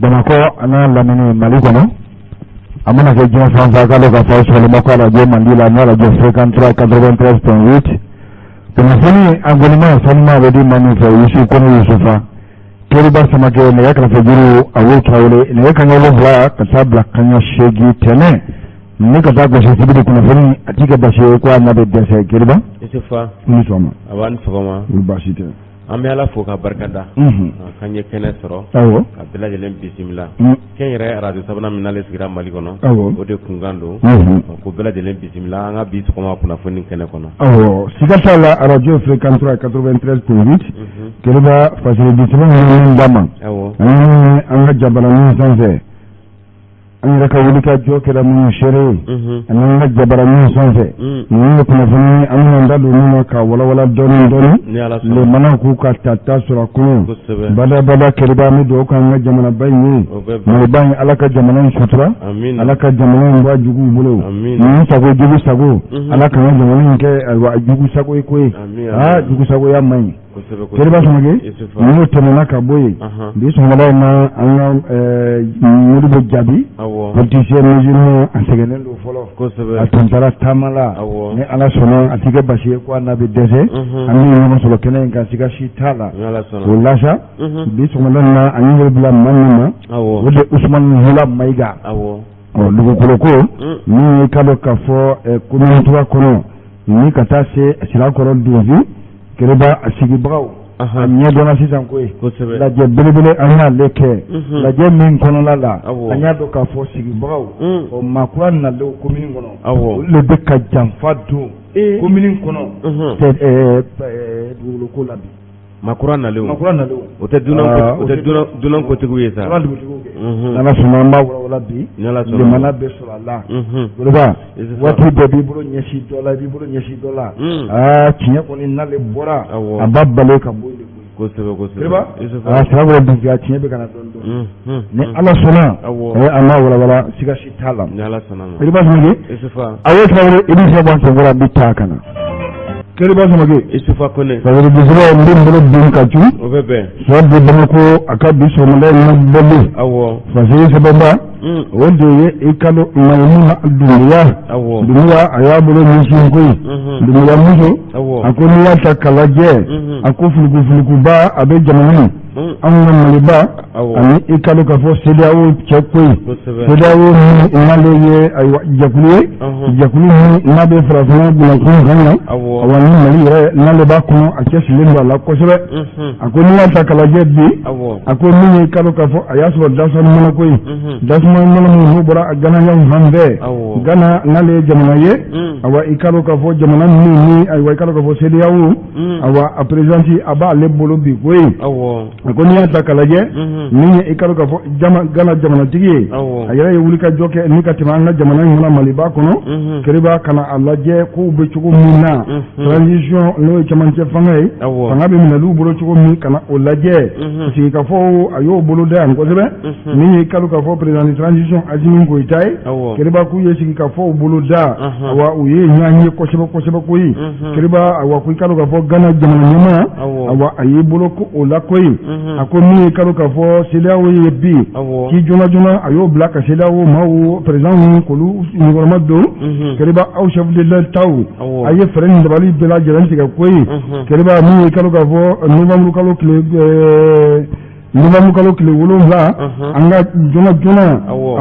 Bamakɔ a n'a lamini Mali kɔnɔ, a mana kɛ diɲɛ fan fan, k'a dɔn k'a fɔ aw sɔgɔlen bɛ ko arajo mandi la, n'o arajo Fréquence 3 93.8. Kunnafoni a gɔnima sanuma bɛ di maa min fɛ, Yusu Kɔnɛ Yusufa Keriba Samakɛ, nɛgɛ kɛrɛfɛ juru Awo Tarawele, nɛgɛ kanɲɛ 7 ka taa bila kanɲɛ 8 tɛnɛn ni ka taa gosi sibiri, kunnafoni a ti kɛ basi ye ko a n'a bɛ dɛsɛ. Keriba. Isufa. I ni sɔgɔma. A b'a ni sɔgɔma. Olu baasi tɛ. An bɛ Ala fo ka barika da k'an ye kɛnɛ sɔrɔ ka bɛɛ lajɛlen bisimila. Kɛn yɛrɛ arajo sabanan min n'ale sigira Mali kɔnɔ, o de kunkan don. Ko bɛɛ lajɛlen bisimila an ka bi sɔgɔma kunnafoni kɛnɛ kɔnɔ. Awɔ, siga t'a la, arajo Fréquence 3 93.8. Keriba, fasiri sɛbɛn min d'a ma, ani an ka jabaranin sanfɛ, an yɛrɛ ka wuli ka jɔ kɛra minnu seere ye, ani an ka jabaranin sanfɛ, ninnu ye kunnafoni an bɛna da don min na ka walawala dɔɔni dɔɔni. Lemanaw k'u ka tata sɔrɔ a kɔnɔ badabada. Keriba, an bɛ dugawu k'an ka jamanaba in ye, Maliba in. Ala ka jamana in sutura, Ala ka jamana in bɔ a juguw bolo. Ninnu sago, jugu sago, Ala ka an ka jamana in kɛ ayiwa jugu sago ye ko ye. Aa, jugu sagoya man ɲi. Keriba Samakɛ, n'o tɛmɛna ka bɔ yen, bi sɔgɔmada in na, an ka Modibo Jaabi, politicien musulman, a sɛgɛnnen don fɔlɔ, a tun taara taama la. Ni Ala sɔnna, a ti kɛ basi ye ko a n'a bɛ dɛsɛ, an bɛ ɲɔgɔn sɔrɔ kɛnɛ in kan, siga si t'a la. O la sa, bi sɔgɔmada in na, an ye bila maa min ma, o de Usumani Hula Mayiga. Ɔ, dugukolo ko min ye, ka dɔn k'a fɔ commune 3 kɔnɔ ni ka taa se Sirakɔrɔ Donsi, Keriba, a sigibagaw a ɲɛdɔnna sisan ko ye lajɛ belebele an y'ale kɛ. Lajɛ min kɔnɔna la, an y'a dɔn k'a fɔ sigibagaw, ɔ, maa kura nalen commune kɔnɔ, olu de bɛ ka janfa don commune kɔnɔ dugukolo ko la bi. Maa kura nalen. Maa kura nalen. O tɛ dunan, o tɛ dunan kotigiw ye sa. Dunan dugutigiw kɛ. N'Ala sɔnna, an b'a walawala bi, limana bɛ sɔrɔ a la. Keriba, waati bɛɛ b'i bolo ɲɛsin dɔ la, i b'i bolo ɲɛsin dɔ la. Aa, tiɲɛ kɔni n'ale bɔra, a b'a balo ka bɔ yen. Kosɛbɛ. Keriba, aa, Sirakɔrɔ Donsi, tiɲɛ bɛ ka na dɔɔni dɔɔni. Ni Ala sɔnna, an b'a walawala, siga si t'a la. Ni Ala sɔnna ma. Keriba Samakɛ, Awo Tarawele, i bɛ se ka bɔ an senkɔrɔ, an bɛ taa ka na. Keriba Samakɛ. Isufa Kone. Fasiri bisira, n bɛ n bolo bin ka cu. O bɛ bɛn. Sɔ de Bamako, a ka bi sɔgɔmada in na bɔlen. Fasiri sɛbɛnba, o de ye i ka dɔn Mayimuna Dunbuya. Dunbuya, a y'a bolo ɲɛsin ko ye Dunbuya muso. A ko n'i y'a ta k'a lajɛ, a ko fulukufulukuba a bɛ jamana in, anw ka Maliba, ani i ka dɔn k'a fɔ CEDEAO cɛ ko ye. CEDEAO min n'ale ye ayiwa jɛkulu ye, jɛkulu min n'a bɛ farafinna bunakun kan yan, awa, ni Mali yɛrɛ n'ale b'a kɔnɔ, a cɛsirilen don a la kosɛbɛ. A ko n'i y'a ta k'a lajɛ bi, a ko min ye, i ka dɔn k'a fɔ a y'a sɔrɔ dasuma mɔnɔ ko ye, dasuma mɔnɔ min n'o bɔra Gana fan fɛ. Gana n'ale ye jamana ye, awa, i ka dɔn k'a fɔ jamana min ni ayiwa i ka dɔn k'a fɔ CEDEAO, awa, a présidence a b'ale bolo bi ko ye. A ko n'i y'a ta k'a lajɛ, min ye i ka dɔn k'a fɔ Gana jamanatigi ye, a yɛrɛ ye wulikajɔ kɛ ni ka tɛmɛ an ka jamana in kɔnɔ, Maliba kɔnɔ. Keriba, ka na a lajɛ kow bɛ cogo min na, transition n'o ye cɛmancɛ fanga ye, fanga bɛ minɛliw bolo cogo min, ka na o lajɛ sigikafɔw, a y'o bolo da yan kosɛbɛ. Min ye i ka dɔn k'a fɔ président de transition Asimi Goyita ye, Keriba, k'u ye sigikafɔw bolo da, awa, u ye ɲɔgɔn ye kosɛbɛ kosɛbɛ koyi. Keriba, awa, ko i ka dɔn k'a fɔ Gana jamana ɲɛmaa, awa, a y'i bolo ko o la koyi. A ko min ye i ka dɔn k'a fɔ CEDEAO ye bi, k'i joona joona a y'o bila ka CEDEAO maaw président k'olu ɲɔgɔnma don. Keriba, aw chef de l'État, a ye fɛɛrɛ ni dabali bɛɛ lajɛlen tigɛ koyi. Keriba, min ye i ka dɔn k'a fɔ novembre kalo tile 7, an ka joona joona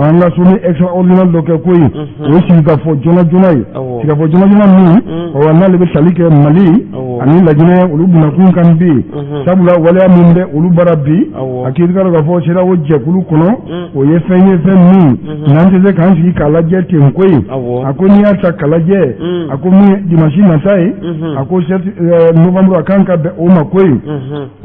an ka sommet extraordinaire dɔ kɛ koyi. O ye sigikafɔ joona joona ye, sigikafɔ joona joona min, awa, n'ale bɛ tali kɛ Mali ani Laginɛ olu bunakun kan bi, sabula waleya min bɛ olu bara bi, a k'i ka dɔn k'a fɔ CEDEAO jɛkulu kɔnɔ, o ye fɛn ye, fɛn min n'an tɛ se k'an sigi k'a lajɛ ten koyi. A ko n'i y'a ta k'a lajɛ, a ko min ye dimanche nata ye, a ko 7 novembre, a kan ka bɛn o ma koyi.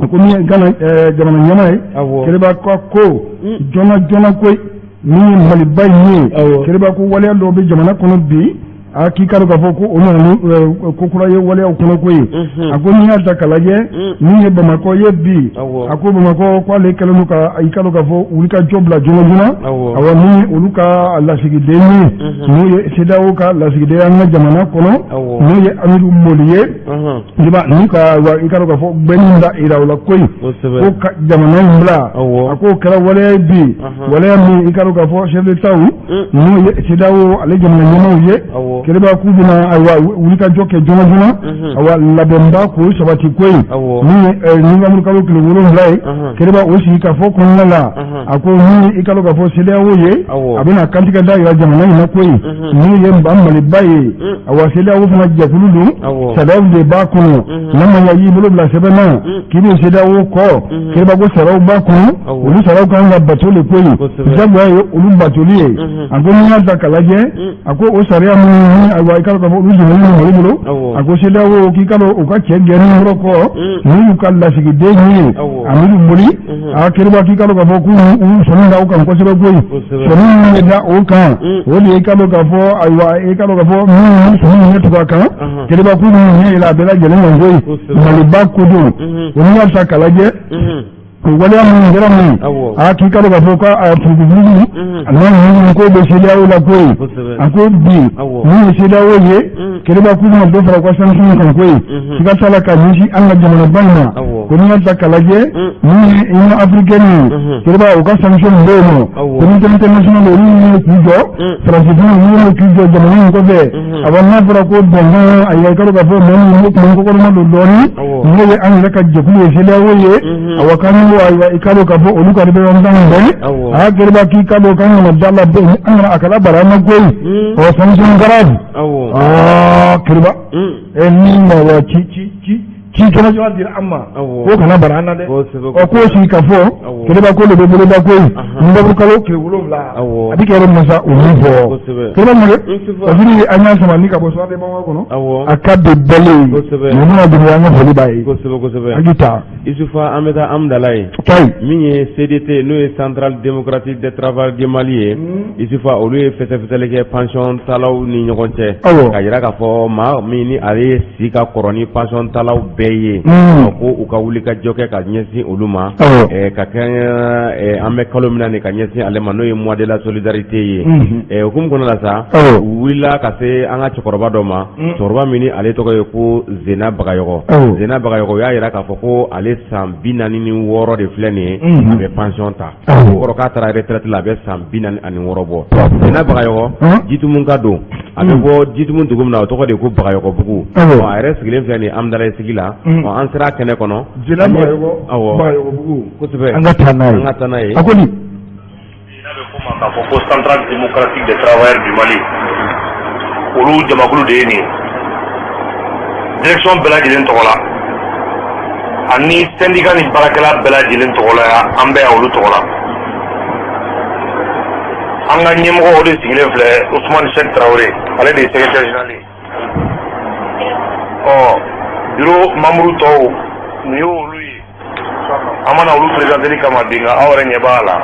A ko min ye Gana jamana ɲɛmaa ye, Keriba ka ko joona joona koyi, min ye Maliba in ye. Keriba ko waleya dɔw bɛ jamana kɔnɔ bi. A k'i k'a dɔn k'a fɔ ko o nana ni ko kura ye waleyaw kɔnɔ koyi. A ko n'i y'a ta k'a lajɛ, min ye Bamakɔ ye bi, a ko Bamakɔ ko ale kɛlen don ka i k'a dɔn k'a fɔ wulikajɔ bila joona joona. Awa, ni olu ka lasigiden ye, n'o ye CEDEAO ka lasigiden an ka jamana kɔnɔ, n'o ye Amidu Boli ye, ni ka i k'a dɔn k'a fɔ gbɛnni da yira o la koyi, ko ka jamana in bila. A k'o kɛra waleya ye bi, waleya min i k'a dɔn k'a fɔ chef d'État, n'o ye CEDEAO ale jamana ɲɛmaaw ye, Keriba, k'u bɛna ayiwa wulikajɔ kɛ joona joona, awa labɛnba k'o sabati koyi. Min ye nowanburu kalo tile 7 ye, Keriba, o sigi ka fɔ kɔnɔna la, a ko min i k'a dɔn k'a fɔ CEDEAO ye, a bɛna kantigɛ da yira jamana in na koyi, min ye ba Maliba ye. Awa, CEDEAO fana jɛkulu don, sariyaw de b'a kɔnɔ. N'a ma ɲɛ i y'i bolo bila sɛbɛn na k'i bɛ CEDEAO kɔ, Keriba, ko sariyaw b'a kɔnɔ, olu sariyaw kan ka bato de koyi, jagoya ye olu batoli ye. A ko n'i y'a ta k'a lajɛ, a ko o sariya minnu, ayiwa, i k'a dɔn k'a fɔ olu dɛmɛnen don Mali bolo. A ko CEDEAO k'i k'a dɔn u ka cɛ gɛnni yɔrɔ kɔ, n'u y'u ka lasigiden ye Amidu Boli, a Keriba, k'i k'a dɔn k'a fɔ k'u u sɔnni da o kan kosɛbɛ koyi. Sɔnni min bɛ da o kan, o de ye i k'a dɔn k'a fɔ, ayiwa, i k'a dɔn k'a fɔ minnu sɔnni ɲɛ tugu a kan, Keriba, k'u ɲɛ yɛlɛ a bɛɛ lajɛlen kan koyi. Maliba ko don o. N'i y'a ta k'a lajɛ, o waleya minnu kɛra mun, a k'i k'a dɔn k'a fɔ ko a furugufurugu a n'a ninnu ko bɛ CEDEAO la koyi. A ko bi, min ye CEDEAO ye, Keriba, k'u bɛna dɔ fara u ka sanction kan koyi, siga t'a la, ka ɲɛsin an ka jamanaba in ma. Ko n'i y'a ta k'a lajɛ, min ye Union africaine ye, Keriba, u ka sanction bɛ yen nɔ, communauté internationale olu ye k'u jɔ, Faransi fana olu ye k'u jɔ jamana in kɔfɛ. Awa, n'a fɔra ko bɛnkan, ayiwa, i k'a dɔn k'a fɔ maa minnu bɛ kuma kɔkɔrɔma don dɔɔnin, n'o ye an yɛrɛ ka jɛkulu ye, CEDEAO ye. Awa, k'an ko ayiwa, i k'a dɔn k'a fɔ olu ka représentant bɛn, a Keriba, k'i k'a dɔn k'an kana da la, an kana a kana bara an ma koyi. Ɔ, sanction grave, aa Keriba, ɛ ni ma wa ci ci ci ci jɔnjɔn dira an ma, k'o kana bara an na dɛ. Ɔ, k'o sigi ka fɔ, Keriba, ko de bɛ boloda koyi nowanburu kalo tile 7. A bɛ kɛ yɔrɔ min sa, o min fɔ, Keriba Male, parce que an y'a sama ni ka bɔ Soir de Bamako kɔnɔ, a ka bi bɔlen Maimuna Dunbiya, an ka foli b'a ye. Kosɛbɛ, kosɛbɛ. An k'i ta. Isufa, an bɛ taa Amudalayi. Kayi. Min ye CDT, n'o ye Centrale démocratique des travailleurs du Mali ye, Isufa, olu ye fɛsɛfɛsɛli kɛ pension talaw ni ɲɔgɔn cɛ, ka jira k'a fɔ maa min ni ale ye si ka kɔrɔ ni pension talaw bɛɛ ye, ko u ka wuli ka jɔ kɛ ka ɲɛsin olu ma, ka kɛ an bɛ kalo min na nin, ka ɲɛsin ale ma, n'o ye mois de la solidarité ye. Hukumu kɔnɔ la sa, u wulila ka se an ka cɛkɔrɔba dɔ ma, cɛkɔrɔba min ni ale tɔgɔ ye ko Zena Bagayɔgɔ. Zena Bagayɔgɔ, u y'a jira k'a fɔ ko ale san 46 de filɛ nin ye, a bɛ pension ta. O kɔrɔ k'a taara retraite la, a bɛ san 46 bɔ. Zena Bagayɔgɔ, Jitumu ka don, a bɛ bɔ Jitumu dugu min na, o tɔgɔ de ko Bagayɔgɔbugu. A yɛrɛ sigilen filɛ nin ye Amudalayi sigi la. An sera kɛnɛ kɔnɔ. Zena Bagayɔgɔ, Bagayɔgɔbugu. Kosɛbɛ. An ka taa n'a ye. An ka taa n'a ye. A ko ni n'a bɛ f'o ma k'a fɔ ko Centrale démocratique des travailleurs du Mali, olu jamakulu de ye nin ye. Direction bɛɛ lajɛlen tɔgɔ la ani syndicat ni baarakɛla bɛɛ lajɛlen tɔgɔ la, an bɛ yan olu tɔgɔ la. An ka ɲɛmɔgɔ, o de sigilen filɛ, Ousmane Cheick Traoré, ale de ye secrétaire général ye. Ɔ, bureau membre tɔw, nin y'olu ye. An mana olu présenteli kama bi, nka aw yɛrɛ ɲɛ b'a la,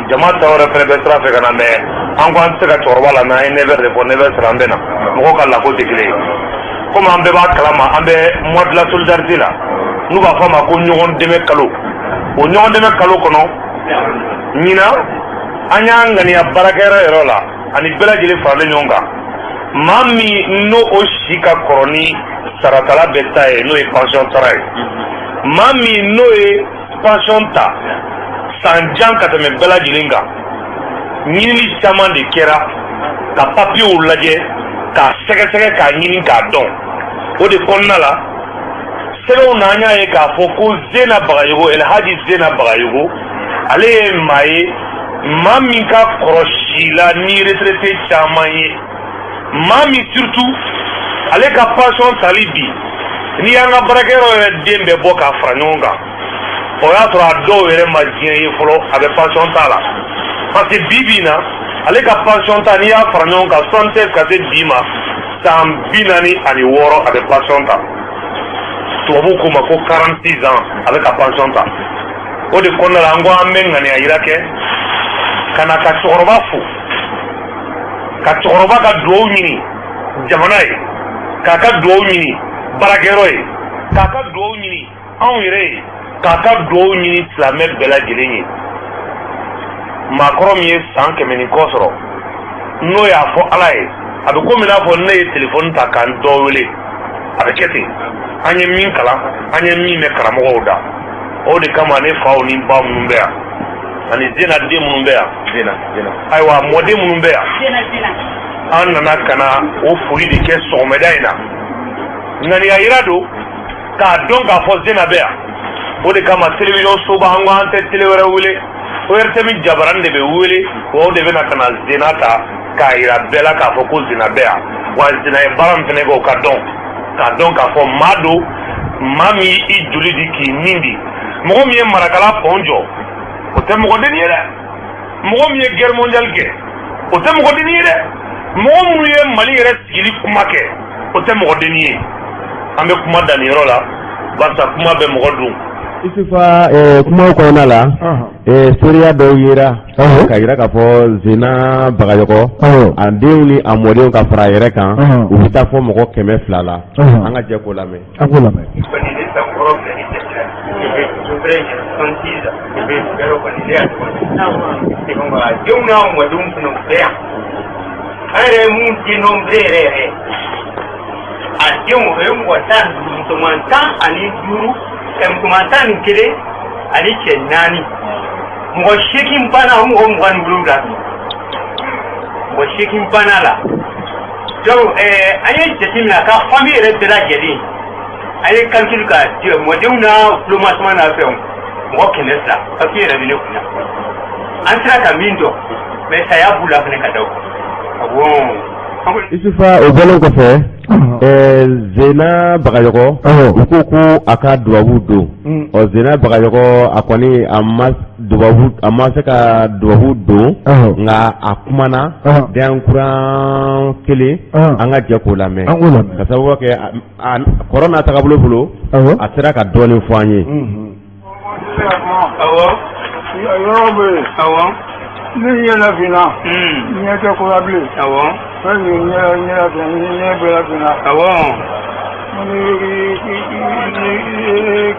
jama tɔw yɛrɛ fɛnɛ bɛ sira fɛ ka na. Mais an ko an tɛ se ka cɛkɔrɔba la, mais an ye 9 heures de fɔ, 9 heures sera, an bɛ na. Mɔgɔw ka lako tɛ kelen ye. Komi an bɛɛ b'a kalama, an bɛ mois de la solidarité la, n'u b'a fɔ a ma ko ɲɔgɔn dɛmɛ kalo. O ɲɔgɔn dɛmɛ kalo kɔnɔ ɲinan, an y'an ŋaniya baarakɛyɔrɔ yɛrɛ la ani bɛɛ lajɛlen faralen ɲɔgɔn kan, maa min n'o o si ka kɔrɔ ni saratala bɛ ta ye, n'o ye pension sara ye, maa min n'o ye pension ta san jan ka tɛmɛ bɛɛ lajɛlen kan. Ɲinini caman de kɛra ka papiyew lajɛ, k'a sɛgɛsɛgɛ, k'a ɲini k'a dɔn. O de kɔnɔna la, sɛbɛnw na, an y'a ye k'a fɔ ko Zena Bagayogo, Elhaji Zena Bagayogo, ale ye maa ye, maa min ka kɔrɔ si la ni retraité caman ye, maa min surtout ale ka pension tali bi, n'i y'an ka baarakɛyɔrɔ yɛrɛ den bɛɛ bɔ k'a fara ɲɔgɔn kan, o y'a sɔrɔ a dɔw yɛrɛ ma diɲɛ ye fɔlɔ, a bɛ pension ta la. Parce que bi bi in na, ale ka pension ta, n'i y'a fara ɲɔgɔn kan, 76 ka se bi ma, san 46, a bɛ pension ta. Tubabuw k'o ma ko 46 ans, a bɛ ka pension ta. O de kɔnɔna la, an ko an bɛ ŋaniya yira kɛ ka na ka cɛkɔrɔba fo, ka cɛkɔrɔba ka duwawu ɲini. jamana ye, k'a ka dugawu ɲini baarakɛyɔrɔ ye, k'a ka dugawu ɲini anw yɛrɛ ye, k'a ka dugawu ɲini silamɛ bɛɛ lajɛlen ye. Maakɔrɔ min ye san 100 ni kɔ sɔrɔ, n'o y'a fɔ Ala ye, a bɛ komi n'a fɔ ne ye telefɔni ta k'an dɔ wele, a bɛ kɛ ten. An ye min kalan, an ye min mɛn karamɔgɔw da, o de kama ne faw ni ba minnu bɛ yan, ani Zena den minnu bɛ yan, ayiwa mɔden minnu bɛ yan, an nana ka na o foli de kɛ sɔgɔmada in na. Ŋaniya yira don k'a dɔn k'a fɔ Zena bɛ yan. O de kama télévision soba, an ko an tɛ télé wɛrɛ wele, ORTM jabarani de bɛ wele, wa o de bɛ na ka na Zena ta k'a yira bɛɛ la k'a fɔ ko Zena bɛ yan. Wa Zena ye baara min fana kɛ, o ka dɔn, k'a dɔn k'a fɔ maa don, maa min y'i joli di k'i nin di. Mɔgɔ min ye Marakala pɔn jɔ, o tɛ mɔgɔ denni ye dɛ. Mɔgɔ min ye guerre mondiale kɛ, o tɛ mɔgɔ denni ye dɛ. Mɔgɔ minnu ye Mali yɛrɛ sigili kuma kɛ, o tɛ mɔgɔ denni ye. An bɛ kuma dan nin yɔrɔ la, barisa kuma bɛ mɔgɔ dun. Isufa, kumaw kɔnɔna la, seereya dɔw yera ka yira k'a fɔ Zena Bagayɔgɔ a denw ni a mɔdenw ka fara a yɛrɛ kan, u bɛ taa fɔ mɔgɔ 200 la. An ka jɛ k'o lamɛn. An k'o lamɛn. Denw n'a mɔdenw fana bɛ yan. An yɛrɛ ye mun dénombré yɛrɛ yɛrɛ, a denw o ye mɔgɔ 15, musoman 15, musoman 11 ani cɛ 4, mɔgɔ 8 banna, o mɔgɔ 27, mɔgɔ 8 banna la. Donc an ye jateminɛ a ka famille yɛrɛ bɛɛ lajɛlen, an ye calcul ka mɔdenw n'a tulomasama n'a fɛnw, mɔgɔ 200, papier yɛrɛ bɛ ne kunna. An sera ka min dɔn, mais saya b'u la fana ka da o kan. Awɔ. Isufa, o bɔlen kɔfɛ, Zena Bagayɔgɔ, u ko ko a ka dubabu don. Ɔ Zena Bagayɔgɔ, a kɔni a ma se ka dubabu don, nka a kumana denkuran kelen, an ka jɛ k'o lamɛn. Ka sababu kɛ kɔrɔ n'a tagabolo bolo, a sera ka dɔɔnin fɔ an ye. Awɔ. Yɔrɔ bɛ yen. Awɔ. Ne ɲɛ lafinna. Ɲɛ tɛ ko la bilen. Awɔ. Fɛn min ɲɛ lafinna, ɲɛ bɛɛ lafinna. Awɔ. Ni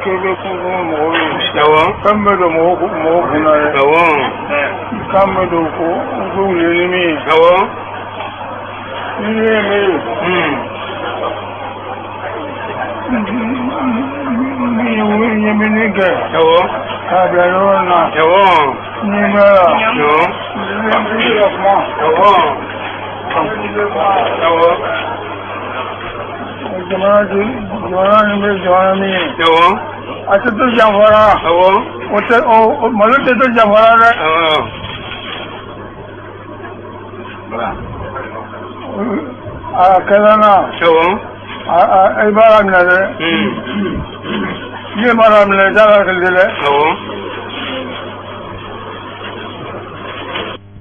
k'e bɛ kun mɔgɔw ye. Awɔ. Fɛn bɛ don mɔgɔw kun na dɛ. Awɔ. Kan bɛ don ko n ko wuli ni min ye. Awɔ. Ni ne ye miiri. Ni ye min kɛ. Awɔ. K'a bila yɔrɔ in na. Awɔ. Ni bɛ la. Awɔ. Ni bɛ kuma. Awɔ. Awɔ. Jamana nin bɛ jamana min ye. Awɔ. A tɛ to janfara. Awɔ. O tɛ o malo tɛ to janfara dɛ. Awɔ. A kɛra n na. Awɔ. I b'a laminɛ dɛ. N'i b'a laminɛ, i t'a lakili dɛ. Awɔ.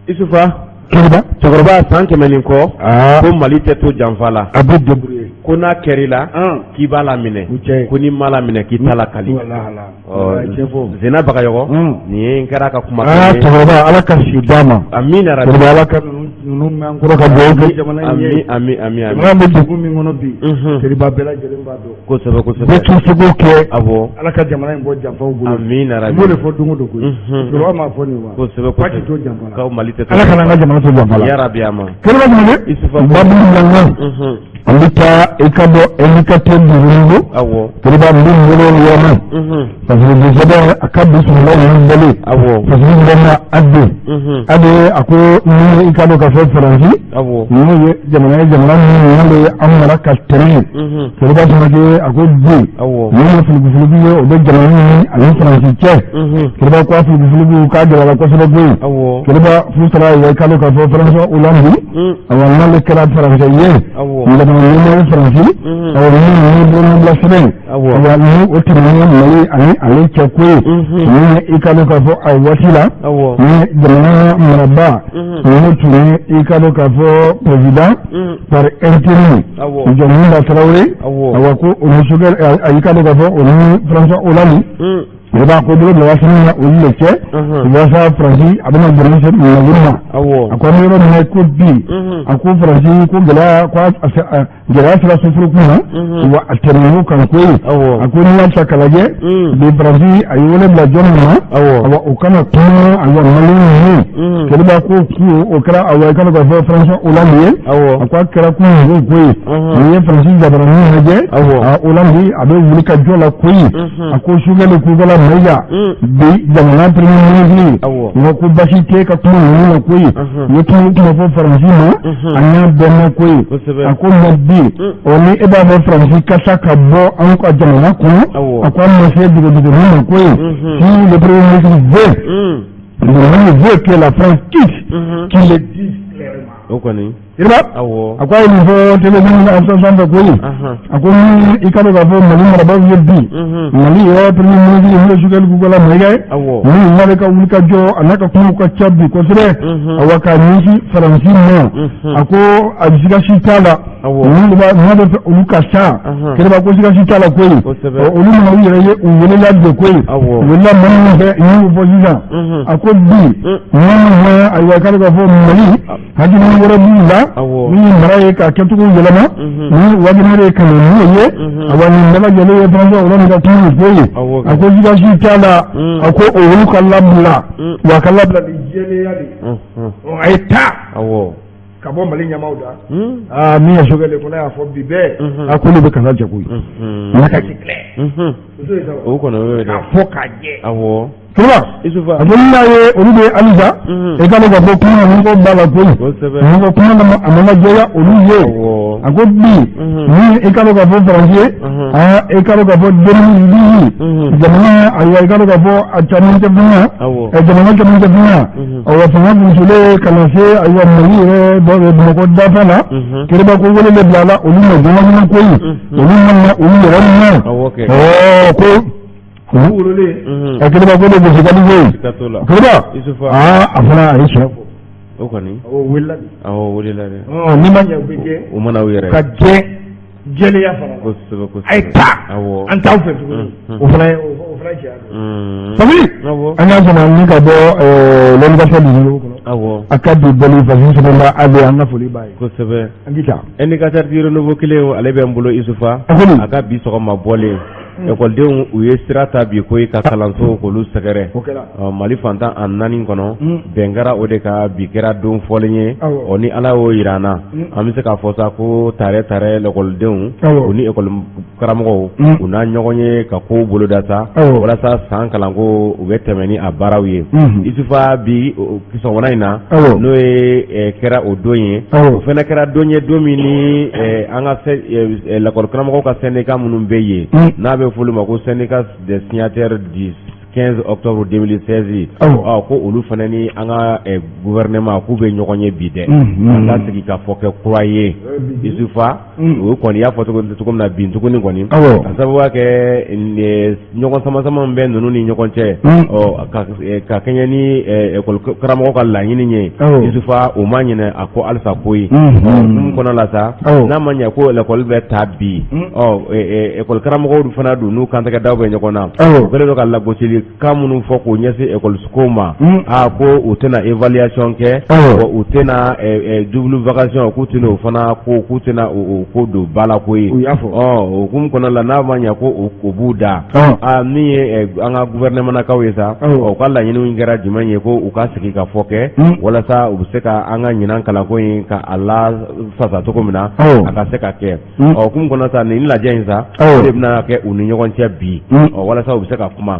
Isufa, cɛkɔrɔba san 100 ni kɔ, ko Mali tɛ to janfa la. A bɛ débrouiller. Ko n'a kɛr'i la, k'i b'a laminɛ. Ko n'i m'a laminɛ, k'i t'a lakali. Zena Bagayɔgɔ, nin ye n kɛra ka kuma. Cɛkɔrɔba, Ala ka si d'a ma. Amiina rabi. Cɛkɔrɔba, Ala ka ninnu mɛn an kɔrɔ ka dugawu kɛ jamana in ye. Ami ami ami. Jamana bɛ degun min kɔnɔ bi, Seriba bɛɛ lajɛlen b'a dɔn. Kosɛbɛ kosɛbɛ. Bɛɛ k'i seko kɛ. Awɔ. Ala ka jamana in bɔ janfaw bolo. Amiina rabi. N b'o de fɔ don o don koyi. Cɛkɔrɔba m'a fɔ nin wa. Kosɛbɛ kosɛbɛ. K'a tɛ to janfa la. K'aw Mali tɛ to. Ala kana an ka jamana to janfa la. Yarabi ama. Kɛnɛba jumɛn? Isufa. Babu lamɛn. An bɛ taa i ka bɔ hélicoptère dugu. Awɔ. Kɛnɛba n bɛ bolo yɔrɔ. Parce que bi sɛbɛn a ka bi sɔrɔla ninnu bɔlen. Awɔ. Parce que bɛ a don. A de a ko ni i ka dɔn ka fɔ Faransi. Awɔ. Ninnu ye jamana ye jamana minnu bɛ an mara ka tɛmɛ. Kɛnɛba fana kɛ a ko bi. Awɔ. Ninnu ye filifiliku ye, o bɛ jamana min ani Faransi cɛ. Kɛnɛba ko a filifiliku k'a gɛlɛyara kosɛbɛ koyi. Awɔ. Kɛnɛba fu taara i ka dɔn ka fɔ Faransi Hollande. Awa n'ale kɛra Faransi ye. Awɔ. Jamana ɲɛmaa ye Faransi. Awa ni bolonɔbila sɛbɛn. Awɔ. Awa ni o tɛmɛnen Mali ani ale cɛ ko ye. Ni i ka dɔn k'a fɔ a waati la. Awɔ. Ni jamana marabaa. Ni tun ye i ka dɔn k'a fɔ président par intérim. Awɔ. Dioncounda Traoré. Awɔ. Awa ko o ni Choguel i ka dɔn k'a fɔ o ni François Hollande. Kiriba ko bolo bila sini na olu le cɛ walasa Faransi a bɛna dɛmɛ se Mali ma. A ko an bɛ yɔrɔ min na ko bi, a ko Faransi ko gɛlɛya ko gɛlɛya sera sofurukun na, wa a tɛmɛn'o kan koyi. A ko n'i y'a ta k'a lajɛ bi, Faransi a ye wele bila jɔn ma, awa o kana kuma, ayiwa Maliyɛnw ye. Kiriba ko ku o kɛra, awa i ka dɔn k'a fɔ François Hollande ye. A ko a kɛra kununko koyi. N'i ye Faransi jabaranin lajɛ, a Hollande a bɛ wuli ka jɔ la koyi. A ko Choguel Kokalla Maïga, bi jamana premier ministre, nka ko basi tɛ ka kuma ninnu na koyi. U ye kuma o kuma fɔ Faransi ma, an y'a bɛɛ mɛn koyi. A ko mais bi ɔ, ni e b'a fɔ Faransi ka sa ka bɔ anw ka jamana kɔnɔ, a ko an ma se dogodogonin ma koyi. Si le premier ministre veut, le veut que la France quitte, qu'il le dise clairement. O kɔni. Kiriba, a ko a ye nin fɔ télévision sanfɛ koyi. A ko ni i ka dɔn k'a fɔ Mali marabaaw ye bi, Mali yɛrɛ premier ministre n'o ye Choguel Kokalla Maïga ye, ni n'ale ka wuli ka jɔ a n'a ka kumaw ka ca bi kosɛbɛ, awa k'a ɲɛsin Faransi ma. A ko a siga si t'a la, olu b'a n'a bɛ fɛ olu ka sa. Kiriba ko siga si t'a la koyi, olu mana u yɛrɛ ye, u welela de koyi. U welela maa minnu fɛ, n y'o fɔ sisan. A ko bi n'a ma, ayiwa i ka dɔn k'a fɔ Mali hakilina wɛrɛ b'u la min ye mara ye k'a kɛcogo yɛlɛma, ni Wagner ye ka na n'o ye. Awa nin bɛɛ lajɛlen ye François Hollande ka kuma ye koyi. A ko siga si t'a la, a ko olu ka labila, wa a ka labila ni jɛlenya de ye. A ye taa ka bɔ Mali ɲɛmaaw da. Aa, min ye Choguel ko ne y'a fɔ bi bɛɛ, a ko ne bɛ kasa jɛ koyi, n'a ka ci clair. O kɔni o ye dɛ. K'a fɔ k'a jɛ. Kiriba, Isufa. A ko n'i y'a ye olu bɛ halisa, i ka dɔn k'a fɔ kuma ninnu ko b'a la koyi. Ninnu ko kuma na a mana jɛya olu ye. A ko bi ni i ka dɔn k'a fɔ Faransi ye, aa i ka dɔn k'a fɔ 2010 jamana, ayiwa i ka dɔn k'a fɔ a camancɛ fanga, jamana camancɛ fanga, awa fanga kunsolen ka na se, ayiwa Mali yɛrɛ Bamakɔ dafa la. Kiriba ko wele de bila la olu ma joona koyi, olu ma na olu yɛrɛ ma. Ɔ ko olu wololen a Kiriba ko de gosi ka di koyi. Kiriba, aa a fana a ye tiɲɛ fɔ. O kɔni. O wulila de. Awɔ, wulila dɛ. N'i ma ɲɛ u bɛ gɛn. U mana u yɛrɛ. Ka gɛn jɛlenya fana la. Kosɛbɛ kosɛbɛ. A ye taa. An t'aw fɛ tuguni. O fana ye tiɲɛ ye. Sabi an y'a sɔrɔ ni ka bɔ l'Indicateur du Renouveau kɔnɔ. A ka bi bɔli Faso sɛbɛnba a bɛ an ka foli b'a ye. Kosɛbɛ. An k'i ta. Indicateur du Renouveau kelen, ale bɛ n bolo Isufa. A ka bi sɔgɔma bɔlen, ekɔlidenw u ye sira ta bi koyi ka kalanso k'olu sɛgɛrɛ Mali fantan a naani kɔnɔ. Bɛn kɛra o de ka bi kɛra don fɔlen ye. Ɔ ni Ala y'o jira an na, an bɛ se k'a fɔ sa ko tare tare lekɔlidenw u ni ekɔli karamɔgɔw u n'a ɲɔgɔn ye ka kow boloda sa walasa san kalanko u bɛ tɛmɛ ni a baaraw ye. Isufa, bi sɔgɔmada in na, n'o ye kɛra o don ye, o fana kɛra don ye, don min ni an ka lakɔli karamɔgɔw ka syndicat minnu bɛ yen, n'a bɛ f'olu ma ko syndicat des signataires du 15 octobre 2016, ko olu fana ni an ka gouvernement k'u bɛ ɲɔgɔn ye bi dɛ, an ka sigi ka fɔ kɛ kura ye. Isufa, o kɔni y'a fɔ cogo min na bin tuguni kɔni, ka sababuya kɛ ɲɔgɔn sama sama bɛ ninnu ni ɲɔgɔn cɛ, ka kɛɲɛ ni ekɔli karamɔgɔ ka laɲini ye. Isufa, o ma ɲinɛ a ko halisa koyi mun kɔnɔ la sa, n'a ma ɲɛ ko lakɔli bɛ ta bi, ɔ ekɔli karamɔgɔw fana dun n'u kantigɛdaw bɛ ɲɔgɔn na, u kɛlen don ka lagosili kan minnu fɔ k'o ɲɛsin ekɔlisow ma, aa ko u tɛna évaluation kɛ, u tɛna double vacation, k'u tɛna o fana ko k'u tɛna o ko don ba la koyi. Ɔ o hukumu kɔnɔ la, n'a ma ɲɛ ko o b'u da, aa min ye an ka gouvernement kaw ye sa, u ka laɲiniw kɛra jumɛn ye? Ko u ka sigi ka fɔ kɛ walasa u bɛ se ka an ka ɲinan kalanko in ka a lafasa cogo min na, a ka se ka kɛ. Ɔ hukumu kɔnɔ sa, nin lajɛ in sa, o de bɛna kɛ u ni ɲɔgɔn cɛ bi, ɔ walasa u bɛ se ka kuma.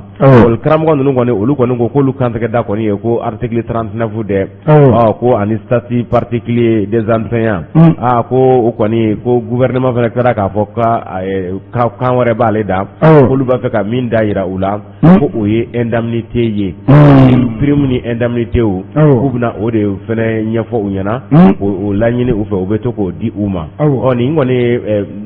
Karamɔgɔ ninnu kɔni, olu kɔni ko k'olu kantigɛda kɔni ye ko article 39 dɛ, ɔ ko ani statut particulier des enseignants. Aa ko o kɔni, ko gouvernement fana kɛra k'a fɔ ka kan wɛrɛ b'ale da, k'olu b'a fɛ ka min da yira u la, ko o ye indemnité ye, prime ni indemnité, o k'u bɛna o de fana ɲɛfɔ u ɲɛna, o laɲini u fɛ, u bɛ to k'o di u ma. Ɔ nin kɔni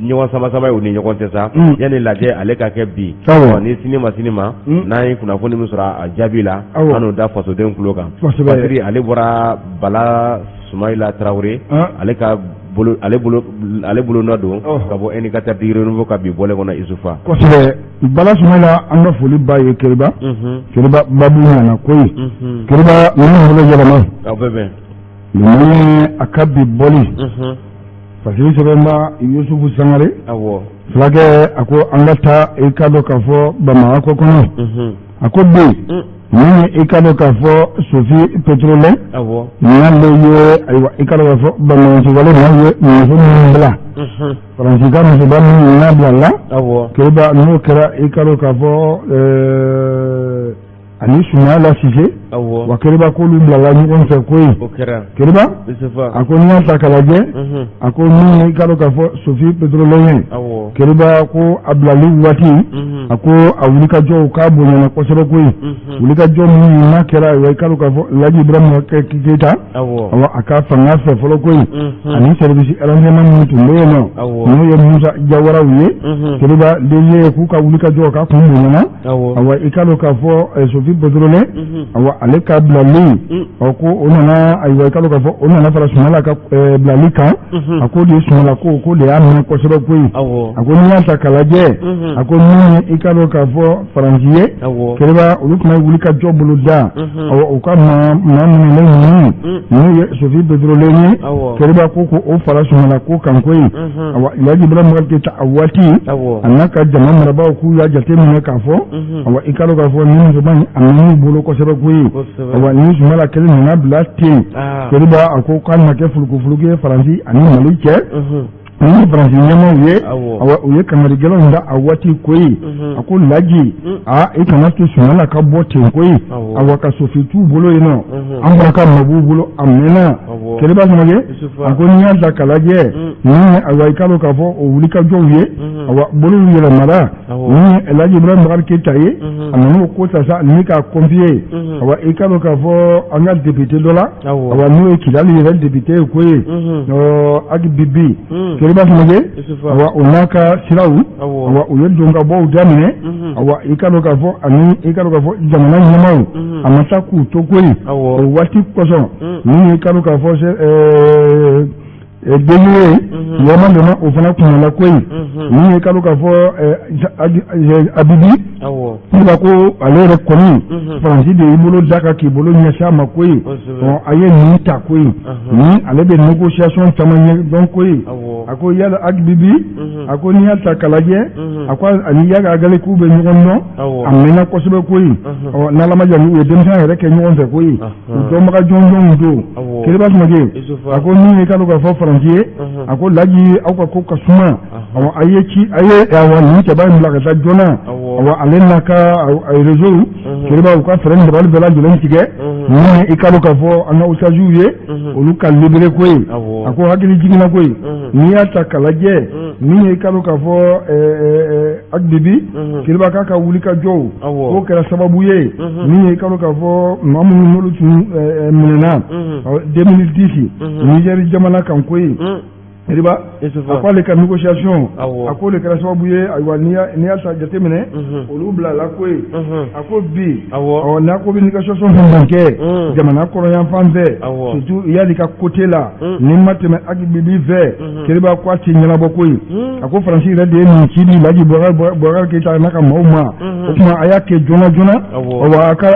ɲɔgɔn sama sama ye u ni ɲɔgɔn cɛ sa, yanni lajɛ ale ka kɛ bi. Ɔ ni sini ma sini ma, n'an ye kunnafoni min sɔrɔ a jaabi la, an n'o da fasoden tulo kan. Patiri ale bɔra Bala Sumayila Tarawele, ale ka bolo ale bolo ale bolonɔ don ka bɔ Indicateur du Renouveau ka bi bɔlen kɔnɔ Isufa. Kosɛbɛ, Bala Sumayila, an ka foli b'a ye. Keriba, Keriba, babu ɲana koyi. Keriba, ninnu bolo yɛlɛma. Aw bɛɛ bɛn. Ninnu ye a ka bi bɔli Fasiri sɛbɛnba Yusufu Sangare. Fulakɛ a ko an ka taa, i ka dɔn k'a fɔ Bamakɔ kɔnɔ, a ko bi min ye, i ka dɔn k'a fɔ Sophie Pétronin, n'ale ye, ayiwa, i ka dɔn k'a fɔ banbaganciwale maaw ye muso minnu bila, Faransi ka musoba minnu n'a bila la, Keriba, n'o kɛra, i ka dɔn k'a fɔ ani Sumayila Sise, wa Keriba, k'olu bilala ɲɔgɔn fɛ koyi. Keriba a ko n'i y'a ta k'a lajɛ, a ko min, i ka dɔn k'a fɔ Sophie Pétronin ye, Keriba, ko a bilali waati, a ko a wulikajɔw k'a bonyana kosɛbɛ koyi. Wulikajɔ min n'a kɛra, ayiwa, i ka dɔn k'a fɔ Laji Ibrahima Keyita, awa, a ka fanga fɛ fɔlɔ koyi, ani service renseignement minnu tun bɛ yen nɔ, n'o ye Musa Jawaraw ye, Keriba, DG, k'u ka wulikajɔ k'a kun bonyana. Awa, i ka dɔn k'a fɔ Sophie Pétronin, awa, ale ka bilali, ɔ, ko o nana, ayiwa, i ka dɔn k'a fɔ o nana fara Sumayila ka bilali kan. A ko de ye Sumayila ko de y'a mɛn kosɛbɛ koyi. A ko n'i y'a ta k'a lajɛ, a ko min ye, i ka dɔn k'a fɔ Faransi ye, Keriba, olu tun bɛ wuli ka jɔ bolo da, awa, u ka maa minɛlen ninnu, n'o ye Sophie Pétronin ye, Keriba, ko o fara Sumayila ko kan koyi. Awa, Laji Ibrahima Keyita, a waati, a n'a ka jama marabaaw k'u y'a jate minɛ k'a fɔ, awa, i ka dɔn k'a fɔ ni musoba in a mɛn'u bolo kosɛbɛ koyi. Awa, ni Sumayila kelen nana bila ten, Keriba, a ko k'a na kɛ fulukufuluku ye Faransi ani Mali cɛ. Ni Faransi ɲɛmaaw ye, awa, u ye kangari gɛlɛnw da a waati koyi. A ko Laji, aa, i kana to Sumayila ka bɔ ten koyi. Awa, ka Sophie t'u bolo yen nɔ, an fana ka ma b'u bolo a mɛnna. Keriba Samake a ko n'i y'a ta k'a lajɛ, ni ayiwa, i ka dɔn k'a fɔ o wulikajɔw ye, awa, bolow yɛlɛmara. Ni Laji Ibrahima Bakari Keyita ye, a nan'o ko ta sa ni k'a confier, awa, i ka dɔn k'a fɔ an ka député dɔ la, awa, n'o ye Kidali yɛrɛ député ye koyi, Ag Bibi. Keriba Samake, awa, o n'a ka siraw, awa, u ye don ka bɔw daminɛ. Awa, i ka dɔn k'a fɔ ani i ka dɔn k'a fɔ jamana ɲɛmaaw, a ma taa k'u to koyi. O waati kosɔn, ni i ka dɔn k'a fɔ DG ye, yɛlɛma donna o fana kunna la koyi. Ni i ka dɔn k'a fɔ Abibi ne ko ale yɛrɛ kɔni, Faransi de y'i bolo da kan k'i bolo ɲɛsin a ma koyi. A ye nin ta koyi, ni ale bɛ négociation caman ɲɛ dɔn koyi. A ko yala Ag Bibi, a ko n'i y'a ta k'a lajɛ, a ko ani Iyad Ag Ghali k'u bɛ ɲɔgɔn dɔn a mɛnna kosɛbɛ koyi. Ɔ, n'Ala ma jan, u ye denmisɛnya yɛrɛ kɛ ɲɔgɔn fɛ koyi, u dɔnbaga jɔnjɔnw don. Keriba Samake a ko min ye, ka dɔn k'a fɔ Faransi ye, a ko Laji, aw ka ko ka suma. Awa, a ye ci, a ye, awa, nin cɛba in bila ka taa joona. Awa, ale n'a ka réseau, Keriba, u ka fɛɛrɛ ni dabali bɛɛ lajɛlen tigɛ ni i ka dɔn k'a fɔ an ka otages ye, olu ka libéré koyi. A ko hakili jiginna koyi. N'i y'a ta k'a lajɛ, min ye, i ka dɔn k'a fɔ Ag Bibi, Keriba, k'a ka wuli ka jɔw k'o kɛra sababu ye, min ye, i ka dɔn k'a fɔ maa minnu n'olu tun minɛna 2010 Niger jamana kan koyi. Keriba a ko ale ka négociation, a ko de kɛra sababu ye, ayiwa, n'i y'a ta jateminɛ, olu bilala koyi. A ko bi, ɔ, n'a ko bɛ négociation fɛn fɛn kɛ jamana kɔnɔ yan fan fɛ, surtout Iyad ka côté la, ni ma tɛmɛ Ag Bibi fɛ, Keriba, ko a tɛ ɲɛnabɔ koyi. A ko Faransi yɛrɛ de ye nin ci di Laji Bubakari Keyita n'a ka maaw ma. O tuma a y'a kɛ joona joona, wa a ka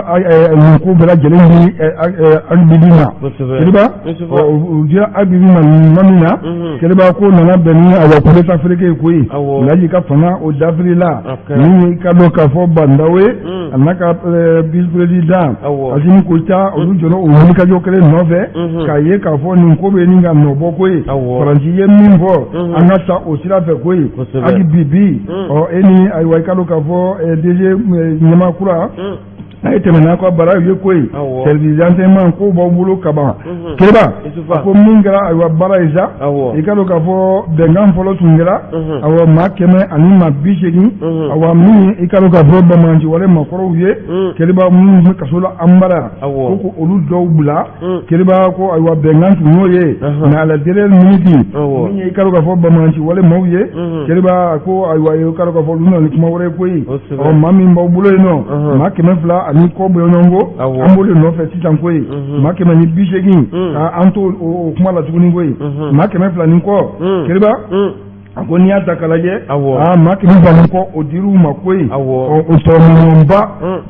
nin ko bɛɛ lajɛlen di Ag Bibi ma. Keriba, u dira Ag Bibi ma nin ma min na, Keriba, ko nana bɛn ni, awa, coup d'état feleke ye koyi. Laji ka fanga o dafiri la, ni ka dɔn k'a fɔ Bah N'Daw ye, a n'a ka vice président Assimi Goïta, olu jɔra o wulikajɔ kelen nɔfɛ k'a ye k'a fɔ nin ko bɛ nin ka nɔ bɔ koyi. Faransi ye min fɔ, an ka ta o sira fɛ koyi. Ag Bibi, ɔ, e ni, ayiwa, i ka dɔn k'a fɔ DG ɲɛmaa kura, a ye tɛmɛ n'a ka baara ye koyi. Service renseignement ko b'aw bolo kaban. Keriba a ko min kɛra, ayiwa, baara ye sa, i ka dɔn k'a fɔ bɛnkan fɔlɔ tun kɛra, awa, maa 180, awa, min i ka dɔn k'a fɔ banbaganci wale maakɔrɔw ye, Keriba, minnu bɛ kaso la an bara, ko olu dɔw bila. Keriba ko, ayiwa, bɛnkan tun y'o ye, mais à la dernière minute, min ye, i ka dɔn k'a fɔ banbaganci wale maaw ye, Keriba ko, ayiwa, i ka dɔn k'a fɔ olu nana ni kuma wɛrɛ ye koyi. Ɔ, maa min b'aw bolo yen nɔ, maa 200. ani kɔ bɔɲɔgɔnko, an b'o de nɔfɛ sisan koyi. Maa 180, an t'o o kuma la tuguni koyi. Maa 200 ni kɔ, Keriba, a ko n'i y'a ta k'a lajɛ, aa, maa 200 ni kɔ, o dir'u ma koyi. O sɔrɔminɛnba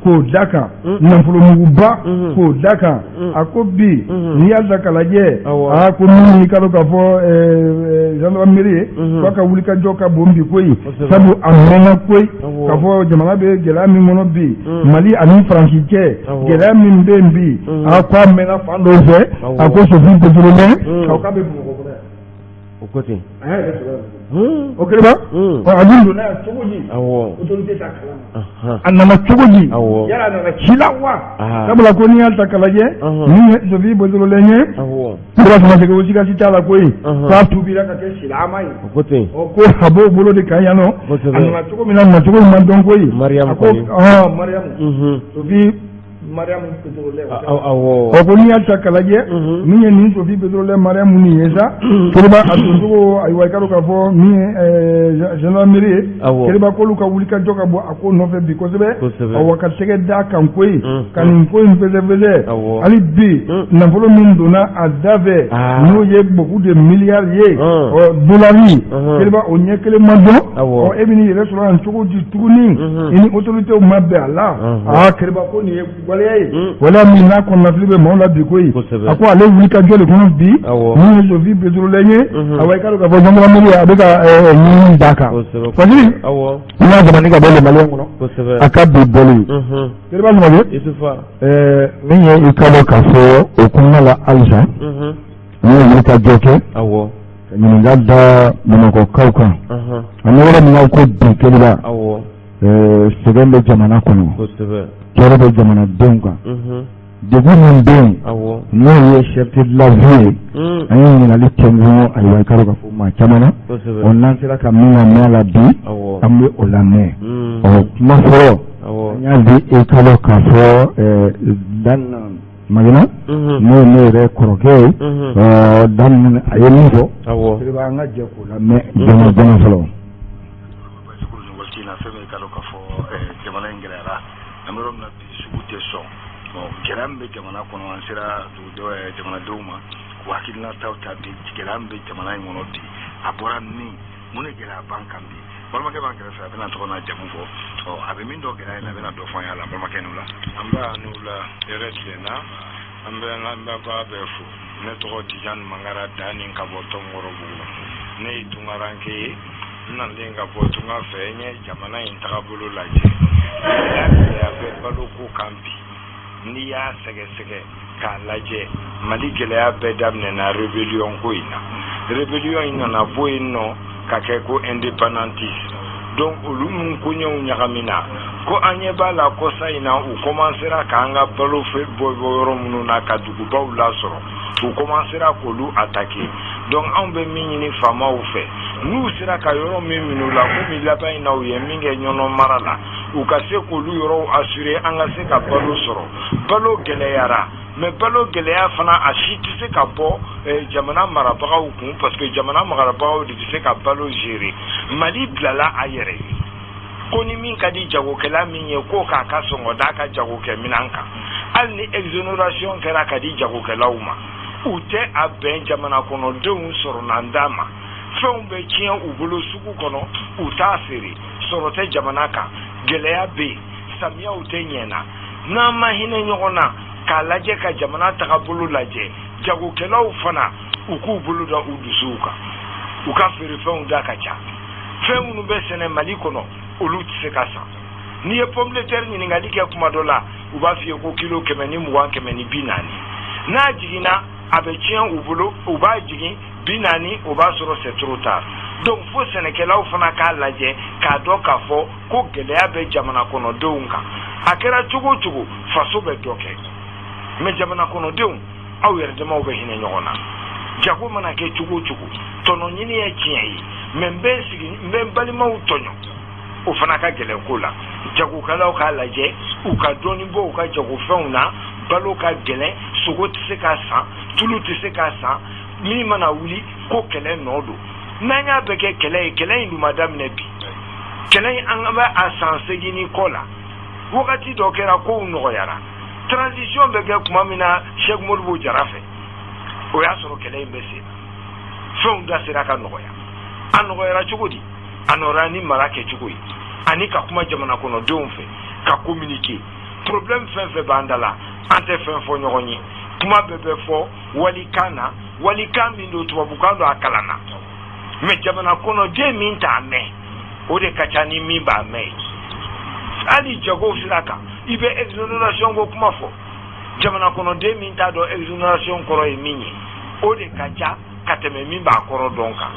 k'o da kan, nafolomuguba k'o da kan. A ko bi, n'i y'a ta k'a lajɛ, aa, ko min y'i ka dɔn k'a fɔ gendarmerie ye, k'a ka wulikajɔ ka bon bi koyi, sabu a mɛnna koyi k'a fɔ jamana bɛ gɛlɛya min kɔnɔ bi, Mali ani Faransi cɛ, gɛlɛya min bɛ yen bi, a ko a mɛnna fan dɔw fɛ. A ko Sophie Pétronin, k'a bɛ Bamakɔ kɔnɔ yan. O ko ten. A y'a yɛrɛ sɔrɔ yan. O Keriba, ɔ, a dun donna yan cogo di? Autorité t'a kalama. A nana cogo di? Yala a nana ci la wa? Sabula ko n'i y'a ta k'a lajɛ, min ye Sophie Pétronin ye, Keriba Samaseke, o siga si t'a la koyi k'a tuubira ka kɛ silamɛ ye. O ko ten. Ɔ, ko a b'o bolo de kan yan nɔ. A nana cogo min na, nacogo min ma dɔn koyi. Mariam. A ko ɔn, Mariam, Sophie Mariam Pétronin. Ɔ, ko n'i y'a ta k'a lajɛ, min ye nin Sophie Pétronin Mariam nin ye sa, Keriba, a doncogo, ayiwa, i ka dɔn k'a fɔ min ye gendarmerie ye, Keriba, k'olu ka wulikajɔ ka bɔ a ko nɔfɛ bi kosɛbɛ. Awa, ka tɛgɛ d'a kan koyi, ka nin ko in fɛsɛfɛsɛ. Hali bi, nafolo min donna a da fɛ, n'o ye beaucoup de milliards ye, ɔ, dolari, Keriba, o ɲɛ kelen ma dɔn. Ɔ, e bɛ n'i yɛrɛ sɔrɔ yan cogo di tuguni, i ni autorités ma bɛn a la? Aa, Keriba, ko nin ye waleya ye, waleya min n'a kɔnɔnafili bɛ maaw la bi koyi. A ko ale wuli ka jɔ de kɔnɔ bi, min ye Sophie Pétronin ye. Awa, i ka dɔn k'a fɔ gendarmerie, a bɛ ka ɲini d'a kan. Fasiri, n y'a jamani ka bɔ Le Malien kɔnɔ, a ka bi bɔli. Keriba Samake, min ye i ka dɔn k'a fɔ o kɔnɔna la halisa, n ye wuli ka jɔ kɛ ka ɲininka da Bamakɔkaw kan. An bɛ yɔrɔ min na ko bi, Keriba, sɛgɛn bɛ jamana kɔnɔ, tɔɔrɔ bɛ jamanadenw kan, degun min bɛ yen, n'o ye cherté de la vie ye. An ye ɲininkali tɛnku, ayiwa, i ka dɔn k'a fɔ maa caman na. Ɔ, n'an sera ka min lamɛn a la bi, an bɛ o lamɛn. Ɔ, kuma fɔlɔ, an y'a di e ka dɔn k'a fɔ Dan Magina, n'o ye ne yɛrɛ kɔrɔkɛ ye, ɔ, Dan, a ye min fɔ, Keriba, an ka jɛ k'o lamɛn joona joona fɔlɔ. Waati na, fɛn min ka dɔn k'a fɔ jamana in gɛlɛyara, an bɛ yɔrɔ min na bi, sugu tɛ sɔn. Gɛlɛya min bɛ jamana kɔnɔ, an sera jamanadenw ma k'u hakilinataw ta bi. Gɛlɛya min bɛ jamana in kɔnɔ bi, a bɔra min? Mun de gɛlɛya b'an kan bi? Balimakɛ b'an kɛrɛfɛ, a bɛna tɔgɔ n'a jamu fɔ. Ɔ, a bɛ min dɔn gɛlɛya in na, a bɛna dɔ fɔ an ye a la. Balimakɛ, n'u la. An b'a n'u la, hɛrɛ tilenna. An bɛ an lamɛnbaa bɛɛ fo. Ne tɔgɔ Tijani Mangara Dani, ka bɔ Tɔnkɔrɔbugu. Ne ye tunkaranke ye, n nalen ka bɔ tunga fɛ. N ye jamana in tagabolo lajɛ, gɛlɛya gɛlɛya bɛ baloko kan bi. N'i y'a sɛgɛsɛgɛ k'a lajɛ, Mali gɛlɛya bɛɛ daminɛna rébellion ko in na. Rébellion in nana bɔ yen nɔ ka kɛ ko indépendantiste. Donc olu mun koɲɛw ɲagamina ko an ɲɛ b'a la kɔsa in na, u commencera k'an ka balo bɔ bɔ yɔrɔ minnu na, ka dugubaw lasɔrɔ, u commencera k'olu attaquer. Donc anw bɛ min ɲini faamaw fɛ, n'u sera ka yɔrɔ min minɛ u la, komi laban in na u ye min kɛ Ɲɔnɔ mara la, u ka se k'olu yɔrɔw assurer, an ka se ka balo sɔrɔ. Balo gɛlɛyara, mais balo gɛlɛya fana, a si tɛ se ka bɔ jamana marabagaw kun, parce que jamana marabagaw de bɛ se ka balo gérer. Mali bilala a yɛrɛ ye ko ni min ka di jagokɛla min ye, ko k'a ka sɔngɔ d'a ka jagokɛminɛn kan. Hali ni exonération kɛra ka di jagokɛlaw ma, u tɛ a bɛn jamana kɔnɔdenw sɔrɔnanda ma. Fɛnw bɛ tiɲɛ u bolo sugu kɔnɔ, u t'a feere, sɔrɔ tɛ jamana kan, gɛlɛya bɛ yen, samiyaw tɛ ɲɛna. N'an ma hinɛ ɲɔgɔn na k'a lajɛ, ka jamana tagabolo lajɛ, jagokɛlaw fana, u k'u bolo da u dusuw kan, u ka feerefɛnw da ka ca. Fɛn minnu bɛ sɛnɛ Mali kɔnɔ, olu tɛ se ka san. N'i ye pomme de terre ɲininkali kɛ kuma dɔ la, u b'a f'i ye ko kilo 120, 140. N'a jiginna, a bɛ tiɲɛ u bolo. U b'a jigin 40, o b'a sɔrɔ c'est trop tard. Donc fo sɛnɛkɛlaw fana k'a lajɛ k'a dɔn k'a fɔ ko gɛlɛya bɛ jamana kɔnɔdenw kan. A kɛra cogo o cogo, faso bɛ dɔ kɛ, mais jamana kɔnɔdenw, aw yɛrɛ damaw bɛ hinɛ ɲɔgɔn na. Jago mana kɛ cogo o cogo, tɔnɔ ɲini ye tiɲɛ ye, mais n bɛ n sigi, n bɛ n balimaw tɔɲɔ, o fana ka gɛlɛn ko la. Jagokɛlaw k'a lajɛ, u ka dɔɔni bɔ u ka jagofɛnw na. Balo ka gɛlɛn, sogo tɛ se ka san, tulu tɛ se ka san. Min mana wuli ko kɛlɛ nɔ don, n'an y'a bɛɛ kɛ kɛlɛ ye, kɛlɛ in dun ma daminɛ bi. Kɛlɛ in, an bɛ a san 8 ni kɔ la. Wagati dɔ kɛra kow nɔgɔyara. Transition bɛ kɛ tuma min na Cheikh Modibo Jara fɛ, o y'a sɔrɔ kɛlɛ in bɛ sen na. Fɛnw da sera ka nɔgɔya. A nɔgɔyara cogo di? A nɔgɔyara ni mara kɛcogo ye, ani ka kuma jamana kɔnɔdenw fɛ, ka communiquer. Problème fɛn fɛn b'an da la, an tɛ fɛn fɔ ɲɔgɔn ye. Kuma bɛɛ bɛ fɔ walikan na, walikan min don tubabukan don a kalan na. Mais jamana kɔnɔden min t'a mɛn, o de ka ca ni min b'a mɛn ye. Hali jago sira kan, i bɛ exonération ko kuma fɔ, jamana kɔnɔden min t'a dɔn exonération kɔrɔ ye min ye, o de ka ca ka tɛmɛ min b'a kɔrɔ dɔn kan.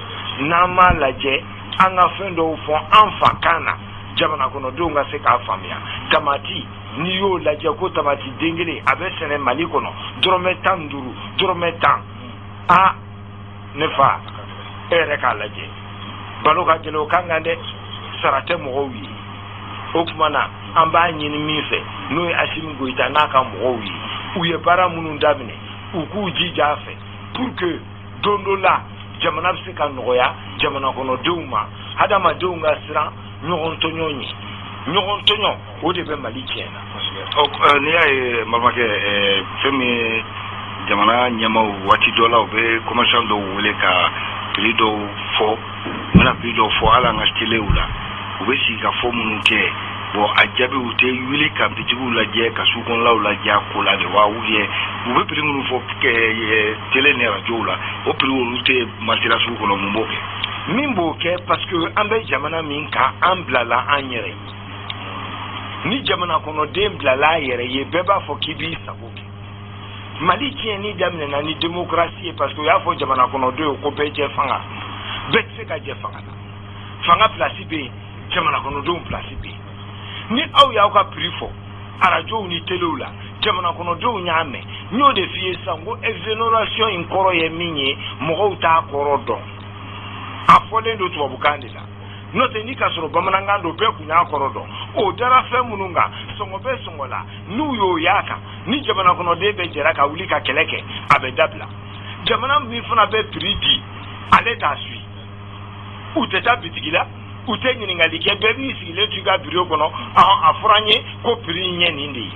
N'an m'a lajɛ, an ka fɛn dɔw fɔ an fa kan na, jamana kɔnɔdenw ka se k'a faamuya. Tamati, n'i y'o lajɛ ko tamati den kelen a bɛ sɛnɛ Mali kɔnɔ dɔrɔmɛ 15, dɔrɔmɛ 10. A ne fa, e yɛrɛ k'a lajɛ, balo ka gɛlɛn o kan kan dɛ, sara tɛ mɔgɔw ye. O tuma na an b'a ɲini min fɛ, n'o ye Assimi Goïta n'a ka mɔgɔw ye, u ye baara minnu daminɛ, u k'u jija a fɛ pour que don dɔ la jamana bɛ se ka nɔgɔya jamana kɔnɔdenw ma, hadamadenw ka siran ɲɔgɔn tɔɲɔ ɲɛ. Ɲɔgɔn tɔɲɔ, o de bɛ Mali tiɲɛ na. N'i y'a ye n balimakɛ, fɛn min ye jamana ɲɛmaaw, waati dɔ la u bɛ commerçant dɔw wele ka prix dɔw fɔ. U bɛna prix dɔw fɔ hali an ka telew la, u bɛ sigi ka fɔ minnu kɛ. Bon, a jaabi, u tɛ wuli ka bitigiw lajɛ, ka sugu kɔnɔlaw lajɛ a ko la de wa? Ou bien u bɛ prix minnu fɔ télé ni radio la, o prix olu tɛ marché la sugu kɔnɔ? Mun b'o kɛ? Min b'o kɛ, parce que an bɛ jamana min kan, an bilala an yɛrɛ ye. Ni jamana kɔnɔden bilala a yɛrɛ ye, bɛɛ b'a fɔ k'i b'i sago kɛ. Mali tiɲɛni daminɛna ni démocratie ye, parce que u y'a fɔ jamana kɔnɔdenw ye ko bɛɛ jɛ fanga. Bɛɛ tɛ se ka jɛ fanga la. Fanga place bɛ yen, jamana kɔnɔdenw place bɛ yen. Ni aw y'aw ka prix fɔ arajow ni telew la, jamana kɔnɔdenw y'a mɛn. N y'o de f'i ye sisan ko exonération in kɔrɔ ye min ye, mɔgɔw t'a kɔrɔ dɔn. A fɔlen don tubabukan de la, n'o tɛ ni k'a sɔrɔ bamanankan don, bɛɛ kun y'a kɔrɔ dɔn. O dara fɛn minnu kan, sɔngɔ bɛ sɔngɔ la, n'u y'o y'a kan, ni jamana kɔnɔden bɛɛ jɛra ka wuli ka kɛlɛ kɛ, a bɛ dabila. Jamana min fana bɛ prix di, ale t'a suit. U tɛ taa bitigi la, u tɛ ɲininkali kɛ, bɛɛ b'i sigilen to i ka bureau kɔnɔ. A fɔra an ye ko prix in ye nin de ye,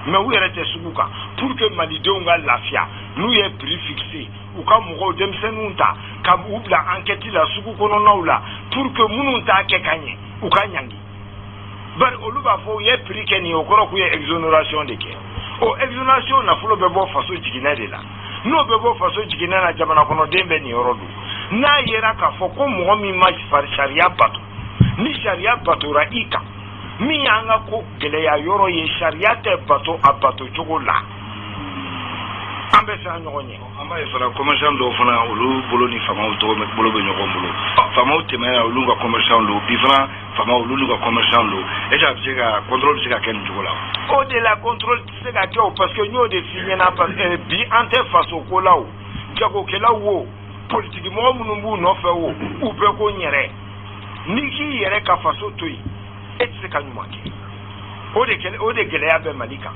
mais u yɛrɛ tɛ sugu kan. Pour que malidenw ka lafiya, n'u ye prix fixé, u ka mɔgɔw, denmisɛnninw ta ka u bila enquête la sugu kɔnɔnaw la, pour que minnu t'a kɛ ka ɲɛ, u ka ɲangi. Bari olu b'a fɔ u ye prix kɛ nin ye, o kɔrɔ k'u ye exonération de kɛ. O exonération nafolo bɛ bɔ faso jiginɛ de la. N'o bɛ bɔ faso jiginɛ na, jamana kɔnɔden bɛ nin yɔrɔ don. N'a yera k'a fɔ ko mɔgɔ min ma sariya bato, ni sariya batora i kan, min y'an ka ko gɛlɛya yɔrɔ ye, sariya tɛ bato a bato cogo la, an bɛ siran ɲɔgɔn ɲɛ. An b'a ye fana, commerçant dɔw fana, olu bolo ni faamaw tɔgɔ bolo bɛ ɲɔgɔn bolo. Faamaw tɛmɛna, olu ka commerçant don. Bi fana, faamaw, olu n'u ka commerçant don. Est ce que a bɛ se ka contrôle bɛ se ka kɛ nin cogo la? O de la, contrôle tɛ se ka kɛ o, parce que n y'o de f'i ɲɛna, parce que bi an tɛ faso ko la. O jagokɛlaw, o politiki mɔgɔ minnu b'u nɔfɛ, o u bɛɛ ko n yɛrɛ. N'i k'i yɛrɛ ka faso to yen, e tɛ se ka ɲuman kɛ. O de kɛlɛ, o de gɛlɛya bɛ Mali kan.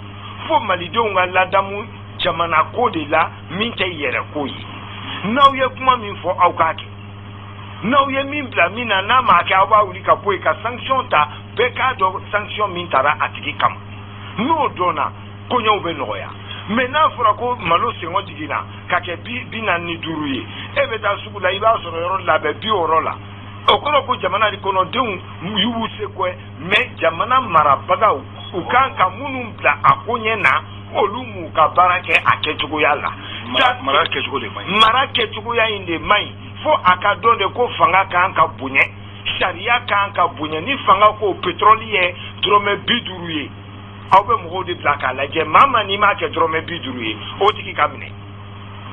Fo malidenw ka ladamu jamana ko de la, min tɛ yɛrɛ ko ye. N'aw ye kuma min fɔ, aw k'a kɛ. N'aw ye min bila min na, n'a m'a kɛ, aw b'a wuli ka bɔ yen, ka sanction ta. Bɛɛ k'a dɔn sanction min tara a tigi kama. N'o dɔnna, koɲɛw bɛ nɔgɔya. Mais n'a fɔra ko malo sɛngɔ jiginna ka kɛ 45 ye, e bɛ taa sugu la, i b'a sɔrɔ yɔrɔ labɛn 60 la, o kɔrɔ ko jamana de kɔnɔdenw y'u se kɛ. Mais jamana marabagaw, u kan ka minnu bila a koɲɛ na, olu m'u ka baara kɛ a kɛcogoya la. Mara kɛcogo de man ɲi. Mara kɛcogoya in de man ɲi. Fo a ka dɔn de ko fanga kan ka bonya, sariya kan ka bonya. Ni fanga ko pétrole ye dɔrɔmɛ 50 ye, aw bɛ mɔgɔw de bila k'a lajɛ. Maa maa n'i m'a kɛ dɔrɔmɛ 50 ye, o tigi ka minɛ.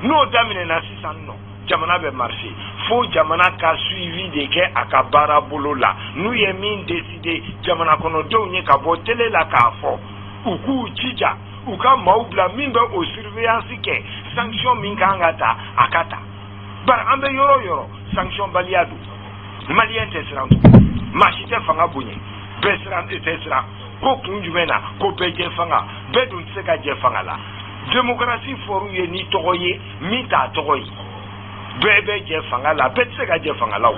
N'o daminɛna sisan nɔ, jamana bɛ marcher. Fo jamana ka suivi de kɛ a ka baara bolo la. N'u ye min décider jamana kɔnɔdenw ye ka bɔ télé la k'a fɔ, u k'u jija, u ka maaw bila min bɛ o surveillance kɛ. Sanction min kan ka ta, a ka ta. Bari an bɛ yɔrɔ o yɔrɔ, sanction baliya don. Maliyɛn tɛ siran tugun, maa si tɛ fanga bonya, bɛɛ siran tɛ siran. Ko kun jumɛn na? Ko bɛɛ jɛ fanga. Bɛɛ dun tɛ se ka jɛ fanga la. Démocratie fɔr'u ye ni tɔgɔ ye min t'a tɔgɔ ye. Bɛɛ bɛ jɛ fanga la, bɛɛ tɛ se ka jɛ fanga la. O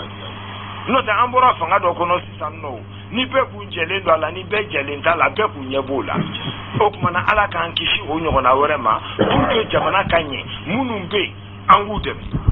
n'o tɛ, an bɔra fanga dɔ kɔnɔ sisan nɔ. O Ni bɛɛ kun jɛlen don a la, ni bɛɛ jɛlen t'a la, bɛɛ kun ɲɛ b'o la. O tuma na, Ala k'an kisi o ɲɔgɔnna wɛrɛ ma, pour que jamana ka ɲɛ. Minnu bɛ yen, an k'u dɛmɛ.